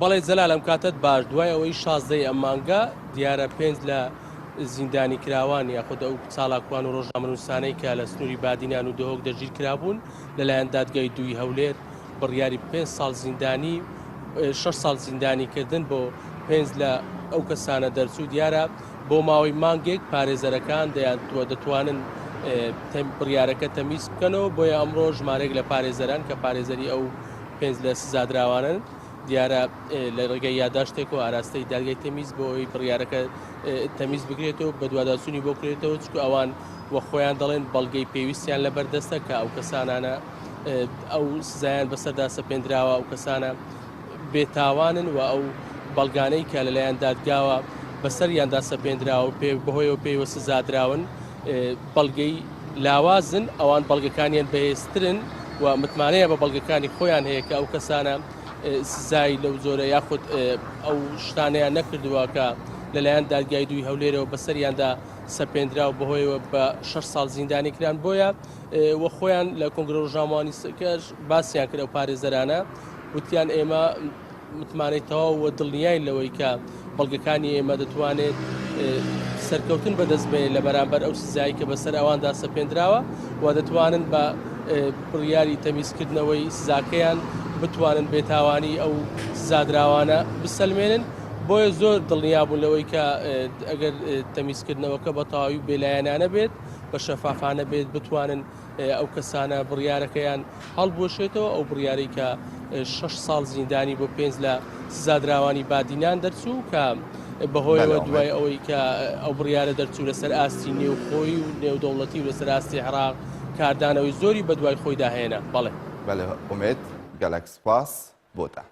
بەڵێ جەلال ئەم کاتەت باش دوای ئەوەی شازدەی ئەم مانگە دیارە پێنج لە زیندانی کراوان یاخود ئەو چالاکوان و ڕۆژنامەنووسانەی کە لە سنووری بادینان و دهۆک دەستگیر کرابوون لەلایەن دادگای دووی هەولێر بڕیاری پێنج ساڵ زیندانی شەش ساڵ زیندانی کردن بۆ پێنج لە ئەو کەسانە دەرچوو دیارە بۆ ماوەی مانگێک پارێزەرەکان دەیان دەتوانن بڕیارەکە تەمیز بکەنەوە بۆیە ئەمڕۆ ژمارێک لە پارێزەران کە پارێزەری ئەو پێنج لە سزادراوانن دیارە لە ڕێگەی یاداشتێکەوە ئاراستەی دادگای تەمیز بۆ ئەوەی بڕیارەکە تەمیز بکرێتەوە بەدواداچوونی بۆ کرێتەوە چکو ئەوان وە خۆیان دەڵێن بەڵگەی پێویستیان لە بەردەستە کە ئەو کەسانانە ئەو سزایان بەسەردا سەپێندراوە ئەو کەسانە بێتاوانن و ئەو بەڵگانەی کە لەلایەن دادگاوە بەسەریاندا سەپێندراوە پێ بەهۆیەوە پێیوە سزادراون بەڵگەی لاوازن، ئەوان بەڵگەکانیان بەهێزترن و متمانەیان بە بەڵگەکانی خۆیان هەیە کە ئەو کەسانە سزای لەو جۆرە یاخود ئەو شتانەیان نەکردووە کە لەلایەن دادگای دووی هەولێرەوە بەسەریاندا سەپێندرا و بەهۆیەوە بە شەش ساڵ زیندانی کران بۆیە و خۆیان لە کۆنگرە ڕۆژنامەوانی کەش باسیان کرد ئەو پارێزەرانە وتیان ئێمە متمانەی تەواو و دڵنیاین لەوەی کە بەڵگەکانی ئێمە دەتوانێت سەرکەوتن بەدەست بێنێت لە بەرامبەر ئەو سزایی کە بەسەر ئەواندا سەپێندراوە و دەتوانن بە بڕیاری تەمیزکردنەوەی سزاکەیان بتوانن بێتاوانی ئەو سزادراوانە بسەلمێنن بۆیە زۆر دڵنیا بوون لەوەی کە ئەگەر تەمیزکردنەوەکە بە تەواوی بێلایەنانە بێت بە شەفافانە بێت بتوانن ئەو کەسانە بڕیارەکەیان هەڵبوەشێتەوە، ئەو بڕیارەی کە شەش ساڵ زیندانی بۆ پێنج لە سزادراوانی بادینان دەرچوو کە بەهۆیەوە دوای ئەوەی کە ئەو بڕیارە دەرچوو لەسەر ئاستی نێوخۆی و نێودەوڵەتی و لەسەر ئاستی عێراق کاردانەوەی زۆری بەدوای خۆیدا هێنا. بەڵێ. بەلێ ئومێد گەلەک سوپاس بۆتە.